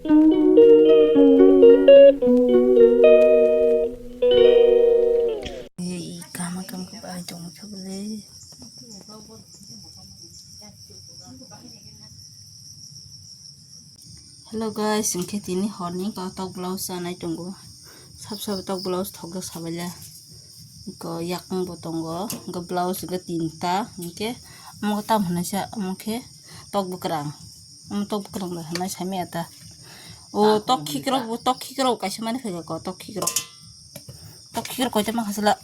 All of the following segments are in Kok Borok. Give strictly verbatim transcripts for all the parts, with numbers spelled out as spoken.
Ei, kama kam ke bai tong kha bole. Hello guys, hwnkhe tini horni kotok blouse chanai tongo. Sab sab tok blouse thokjak sabaila. Ko yakung bo tongo, ko blouse ko tinta, hwnkhe omo tam hwnwi sa, omo khe tok bwkrang. Omo tok bwkrang da hwnwi saimaya ta. O tok khikrok bo, tok khikrok kaisa mani phaikha ko, tok khikrok. Tok khikrok koita mankha sila.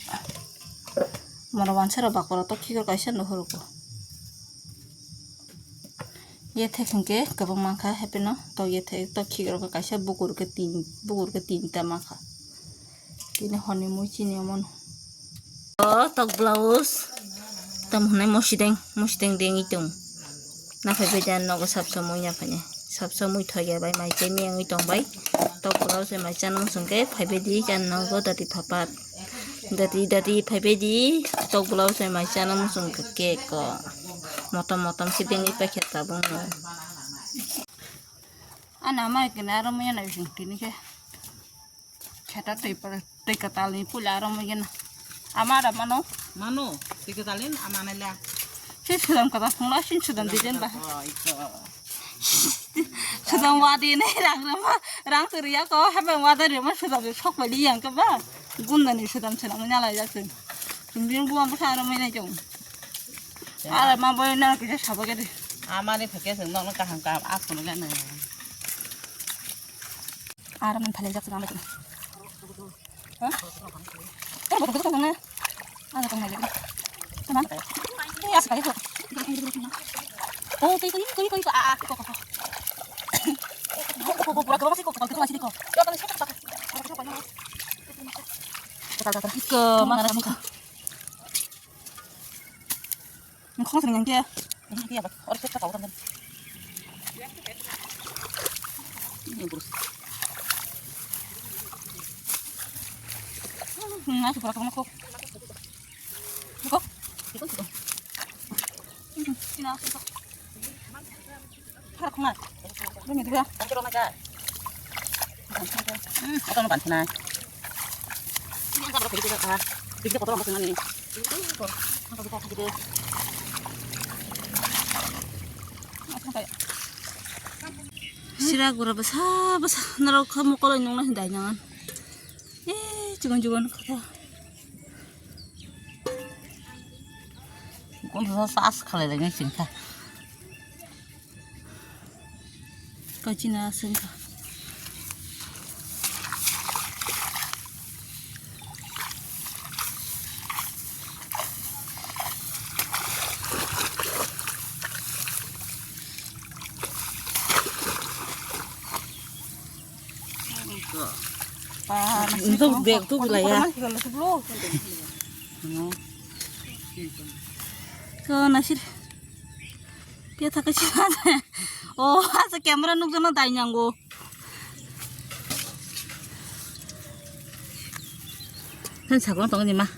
Moro wansa rok bakoro tok khikrok kaisa no horo ko. Yethek hwnkhe kwbang mankha, happy no tok yethek, tok khikrok kaisa, bukur khe tin, bukur khe tinta mankha. Tini horni mui chini omono. O tok blouse. Tam hwnwi mosideng, mosideng dengwi tong. Naphai bai da nogo sab samui naphai ni. Sab samui thoya bai mai chai miyangwi tong bai. Tok blouse mai chana muchung khe phai bai di chana nogo dati phapat. Dati, dati phai bai di. Tok blouse mai chana muchung khe cake ko. Motom motom khe dengwi paikha tabuk no. Ana mai kena aro mui na bising tini khe. Kheta twi pa-, twi kwtal ni pula aro mui gana. Ama da mano. Mano, twi kwtal ni ama nai la. Si sudam kwtal phung la, sin sudam di jen ba. Oh, ito. Sudam wa di ne rang rang ma, rang twi ya ko, ha ba wa da ri ma sudam sok ba di yang ka ba. Gunda ni sudam sudam nya la ya sing. Sing din buang ba sa aro mui nai jong. Ara ma boy na kisa sabo ke di. Ama ni phake sing nok kaham kaham asunu gana. Ara man phalai jak nang. Ha? Kar bok bok nang. Ara tong nai. Tamam. Ini as kai ko. Oh, kai kai kai kai a a ko ko. Ko ko pura ko si ko ko ko si ko. Yo tan si ko. Ko ko ko. Ko ta ta ta. Ko ma ko. Nokha sering yang kia. Ini kia, Bak. Orang kita tahu kan. Ini burus. Hmm, nasi pura kamu kok. Kok? Itu, itu. Hmm, sini aku kok. Harap kena. Ini dia. Hmm, atau nukan sana. Ini yang tak berapa itu dah. Ini kotor masuk ni. Sira gura basa basa narok kha mokol nung na hindai nangan. Eh, chugon chugon kha. Kun sa sas khalai lai ngai sing kha. Kachina sing kha. Nung bag tu gula ya. Ko nasir. Pia thaka si. Oh, asa camera nuk jana dai nyango. Kan sakon tong ni ma.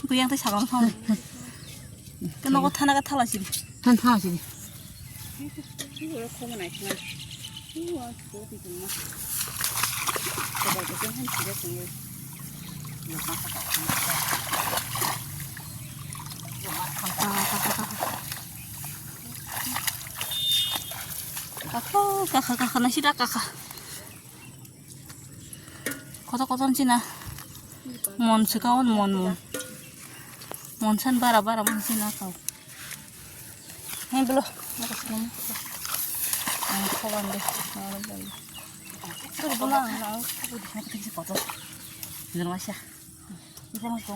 Kuyang tei sakang thang. Keno ko thana ka thala sini. Than thala sini. Kakha, kakha, kakha, nasira kakha. Kotor kotor china. Mon sika on mon mon. Mon san bara bara mon china kau. Hei belo. Ang khoban de. Ang khoban de. Belo ang ang khoban de. Kotor. Belo masa. Belo masa.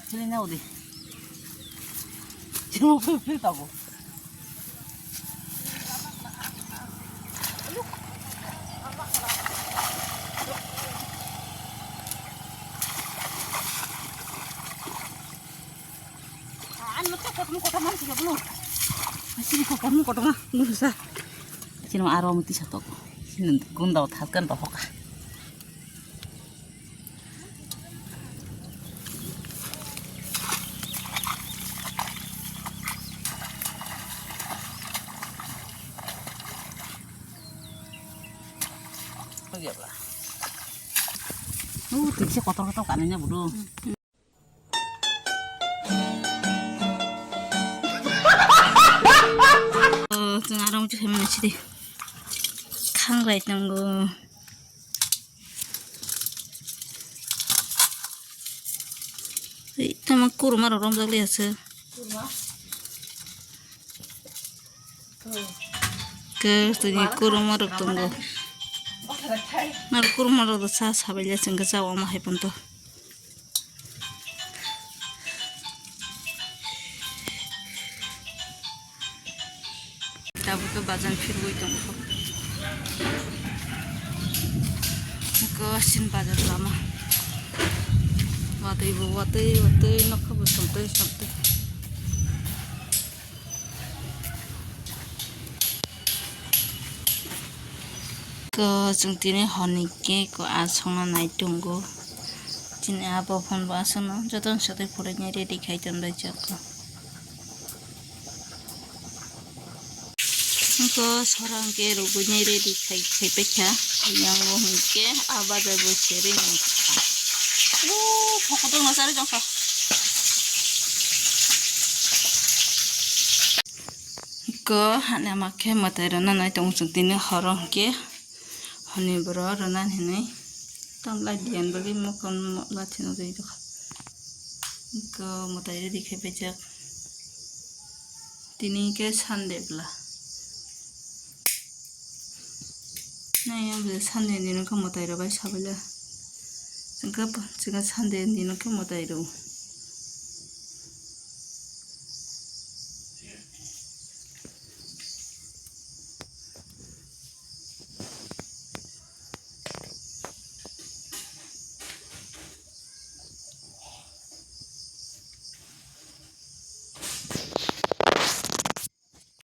Sini na udi. Sini mau pilih pilih tahu. Ano to kotor kotor man siya belo. Sini kotor kotor na belo sa. Sini aro muti satok. Sini gunda thaskan to hoka. Uh, twi se kotor kotor kanina budu. Oh, chwng aro muchung khaimani sidi. Khangrai tongo. Ei, tamo kuruma rok romjak liya se. Ke tini kuruma rok tongo. Nang kuruma rok do sa sabaili chwng khe cha omo hai ponto. Tabuk khe bazar phirwi tongkho. Kosin bazar lama. Watwi bo watwi watwi nokha bo somtwi somtwi. Ko chwng tini horni cake ko aswkna nai tongo. Chini abo phone bo aswkno jotono swtwi phunuknai ready khai tonjak ko. Ko sora hwnkhe rwgwinai ready khai khai paikha. Yang bo hwnkhe a bazar bo se rini. Uuu, phokotok no chari jongkha. Ko hani ama khe mwtai rwna nai tongo chwng tini horo hwnkhe hwnwi bwrwi rwna hinwi tamlai diyan bagwi mokol lathi nw twi tongkha. Ko mwtai ready khai paijak tini khe Sunday bwla. Nai ang bwla Sunday ni nokha mwtai rw bai sabaila chwngkha chwngkha Sunday ni nokha mwtai rw.